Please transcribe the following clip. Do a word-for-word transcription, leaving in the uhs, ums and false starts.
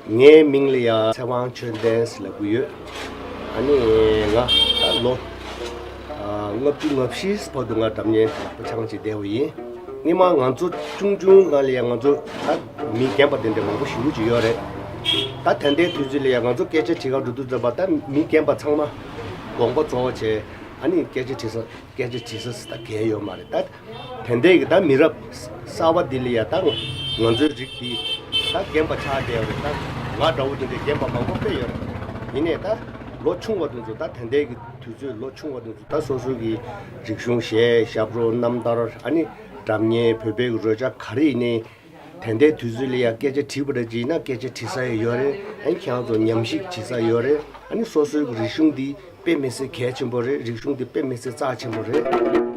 ངའི་མིང་ལ་ཡ་ཚེ་དབང་ཆོས་ལྡན་ཟེར་ལབ་ཀྱི་ཡོད། ཨ་ནི་ང་ད་ལོ་ཨ་ལྔ་བཅུ་ང་བཞི་བར་དུ་ང་སྒྲ་སྙན་ལག་པ་འཆང་བྱས་བསྡད་པ་ཡིན། སྔོན་མ་ང་ཚོ་ཆུང་ཆུང་སྒང་ལ་ཡ་ང་ཚོ་ད་མི་རྒན་པ་དེ་འདྲ་མང་པོ་ཞེ་པོ་ཅིག་ཡོད་རེད། ད་ད་ལྟའི་དུས་ཚོད་ལ་ཡ་ང་ཚོ་སྐད་ཆ་དྲི་ག་འགྲོ་དུས་ཙམ་པ་ད་མི་རྒན་པ་ཚང་མ་དགོངས་པ་རྫོགས་བྱས། ཨ་ནི་སྐད་ཆ་དྲི་ས་སྐད་ཆ་དྲི་ས་ད་གལ་ཡོད་མ་རེད། ད་དེ་འདྲའི་གི་ད་མི་རབས་གསར་པ་འདི་ལ་ཡ་ད་ང་ཚོའི་རིགས་འདི་ད་རྒན་པ་ཆགས་བསྡད་ཡོད་རེད། ད་ང་འདྲ་བོ་དེ་འདྲའི་རྒན་པ་མང་པོ་དཔེ་ཡོད་རེད། ཡིན་ནའི་ད་ལོ་ཆུང་བ་དེ་ཚོ་ད་དེ་འདྲའི་གི་དུས་ཚོད་ལོ་ཆུང་བ་དེ་ཚོ་ད་སོ་སོ་གི་རིག་གཞུང་གཞས་ཞབས་བྲོ་རྣམ་ཐར། ཨ་ནི་སྒྲ་སྙན་བོད་པའི་གི་རོལ་ཆ་ག་རེ་ཡིན་ནའི། དེ་འདྲའི་དུས་ཚོད་ལ་ཡ་སྐད་ཆ་དྲིས་པ་འདྲ་ཅིག་ཡིན་ན་སྐད་ཆ་དྲི་ས་ཡང་ཡོད་རེད། ཨ་ནི་ཁྱེད་རང་ཚོ་ཉམས་ཞིབ་བྱེད་ས་ཡོད་རེད། ཨ་ནི་སོ་སོའི་རིག་གཞུང་འདི་དཔེ་མི་སྲིད་གལ་ཆེན་པོ་རེད། རིག་གཞུང་འདི་དཔེ་མི་སྲིད་རྩ་ཆེན་པོ་རེད།